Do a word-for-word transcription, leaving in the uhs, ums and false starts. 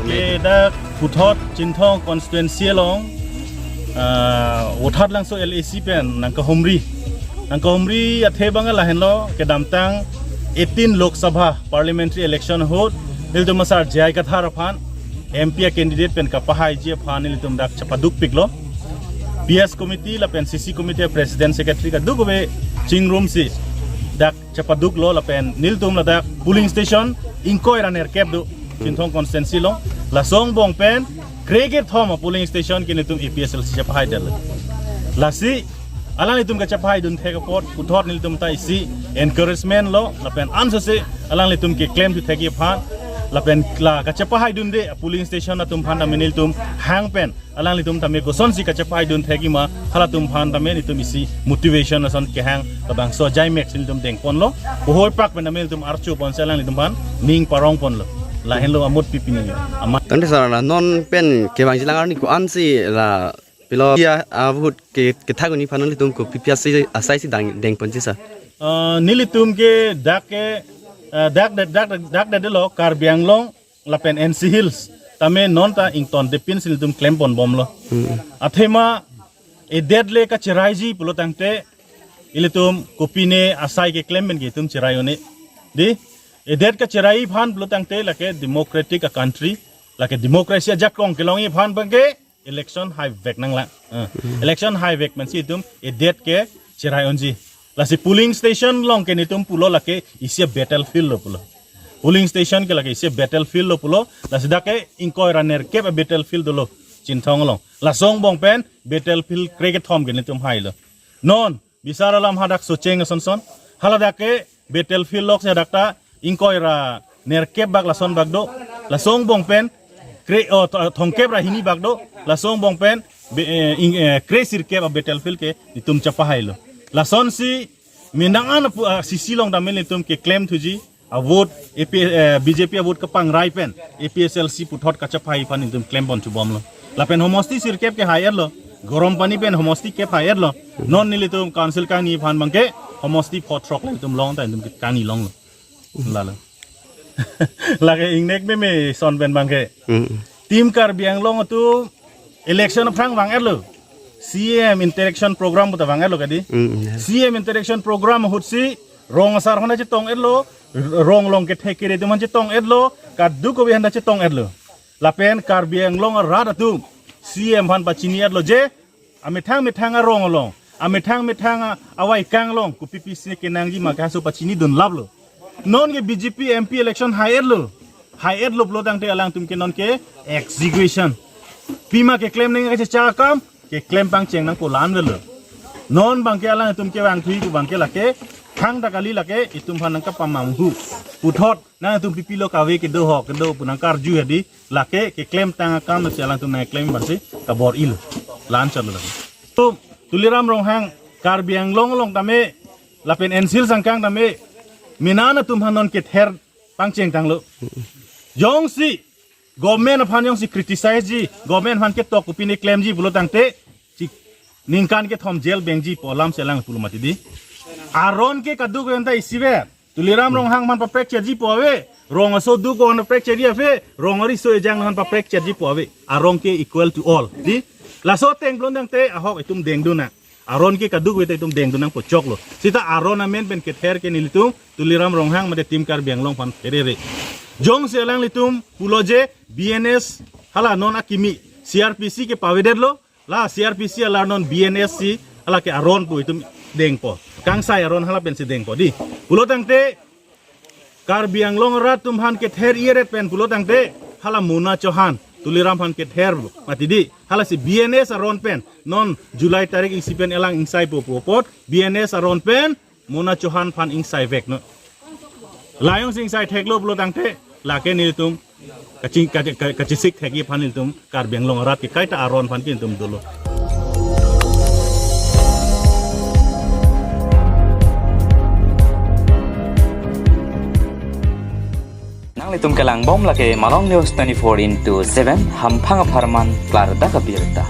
Ke dak puthot Chinthong constituency along, ah, Vothatlangso L A C pen nangkahumri. Nangkahumri athe abang lahenlo, kedamtang eighteen Lok Sabha parliamentary election ahut nelitum asar J I Kathar aphan M P a candidate pen kapahaiji aphan nelitum dak chepadukpiklo. P S committee lapen C C committee president secretary kadokave chingrumsi dak chepaduklo lapen nelitum ladak polling station ingkoi ra nerkep do Chinthong constituency along. Laso angbong pen krekethom a polling station ke nelitum A P H L C chepahaidetlo. Lasi alanglitum kachepahaidun thek apot puthot nelitum ta isi encouragement lo lapen ansose alanglitum keklem thu thekji aphan lapen la kachepahaidunde a polling station atum aphan tame nelitum hang pen alanglitum tame kosonsi kachepahaidun thekji ma, halatum aphan tame nelitum isi motivation ason kehang labangso ajaimek si nelitum dengponlo. Puhoi pak pen tame nelitum archuponsi alanglitum aphan ning parongponlo. Lahenlo amut pipini ama. Tangte sir, la non pen kevangjilang arni ko-ansi la pilo ya ahut ke kethak uni aphan nelitum kopi pi asai asai si dang dengponji sir? Ah, nelitum ke dak ke, ah, dak dak dak dak dak lo Karbi Anglong lapen N C Hills tame non ta ingtontepin si nelitum klemponbomlo. Hmm. Athema edet le kacheraiji pulo tangte ilitum kopine asai keklem pen ke itum cherai un-e. Di, edet kacherai aphan pulo tangte lake democratic a country, lake democracy ajakong kelongji aphan abang ke election haivek nanglang. Eh, election haivek pensi itum edet ke cherai unji. Lasi polling station along ke nelitum pulo lake isi a battlefield lo pulo. Polling station ke lake isi a battlefield lo pulo. Lasi dak ke ingkoi ra nerkep a battlefield dolo Chinthong along. Laso angbong pen battlefield krekethom ke nelitum hailo. Non bisar alam hadak Socheng asonson, haladak ke battlefield lok si hadak ta ingkoi ra nerkep bak lason bak do. Laso angbong pen kre o tho- thomkep ra hini bak do. Laso angbong pen be- eh, ing- eh, kresirkep a battlefield ke itum chepahailo. Lasonsi menang an apu- ah, C C along tame nelitum keklem thuji a vote A P, eh, B J P a vote kapangrai pen A P H L C puthot kachepahai aphan nelitum klempon chubomlo. Lapen homosti sirkep ke hai-etlo. Garampani pen homosti kep hai-etlo. Non nelitum council kangni aphan abang ke homosti pho throk le itum long ta itum ke kangni longlo. Lalo. Lake ingnek meme son pen abang ke. Hmm. Team Karbi Anglong atum election aphrang vang-etlo. C M interaction program puta vang-etlo kadi. Hmm, ya. C M interaction program ahutsi rong asar aphan chetong-etlo, rong along kethek kere atum aphan chetong-etlo, kadokave aphan chetong-etlo. Lapen Karbi Anglong arat atum C M aphan pachini-etlo je amethang methang arong along, amethang methang a- avaikang along kopi pisi kenangji ma ke halaso pachinidun laplo. Non ke B J P M P election hai-etlo. Hai-etlo pulo tangte alangtum ke non ke execution. Pima keklem nangji kachecha akam keklem pangcheng nangpo, la-an avelo. Non abang ke alangtum kevangthu pu abang ke lake thangta kali, lake itum aphan nangkapamanghu. Puthot nangtum pipilo kave kedo ho kedo pu nangkarju hedi, lake keklemtang akam si alangtum nangklem abang si kabor-ilo. La-an chalo lake. Tu Tuliram Ronghang Karbi Anglong along tame lapen N C Hills angkang tame menang atum aphan non kether pangchengtanglo. Jongsi government aphan jongsi criticize ji, government aphan ketok kopine klemji pulo tangte, chik ningkan kethom jail bengji pu alam si alang pulo mati di. Aron ke kadokave ta isivet. Tuliram Ronghang aphan paprek cherji pu ave. Rong aso duk aphan paprek cherji ave. Rong ariso ejang aphan paprek cherji pu ave. Aron ke equal to all. Di. Laso ateng pulo tangte ahok itum dengdun nang. Aron ke kadokave ta itum dengdun nangpo choklo. Sita aron amen pen kether ke nelitum Tuliram Ronghang mate Team Karbi Anglong aphan pherere. Jongsi alanglitum pulo je B N S hala non akimi C R P C ke pavedetlo, la C R P C alar non B N S si hala ke aron pu itum dengpo. Kangsai aron hala pensi dengpo di. Pulo tangte Karbi Anglong arat atum aphan kether-et pen pulo tangte hala Mona Chauhan, Tuliram aphan kether mati di. Halasi B N S aron pen non July tarik isi pen elang ingsaipo pu apot B N S aron pen Mona Chauhan aphan ingsaiveknon. La jongsi ingsai theklo pulo tangte lake nelitum kaching- kachi- ka- kachesik thekji aphan nelitum Karbi Anglong arat ke kaita aron aphan ke nelitum dolo. Nanglitum kelangbom lake Malong News twenty-four into seven, hamphang apharman klardak abirta.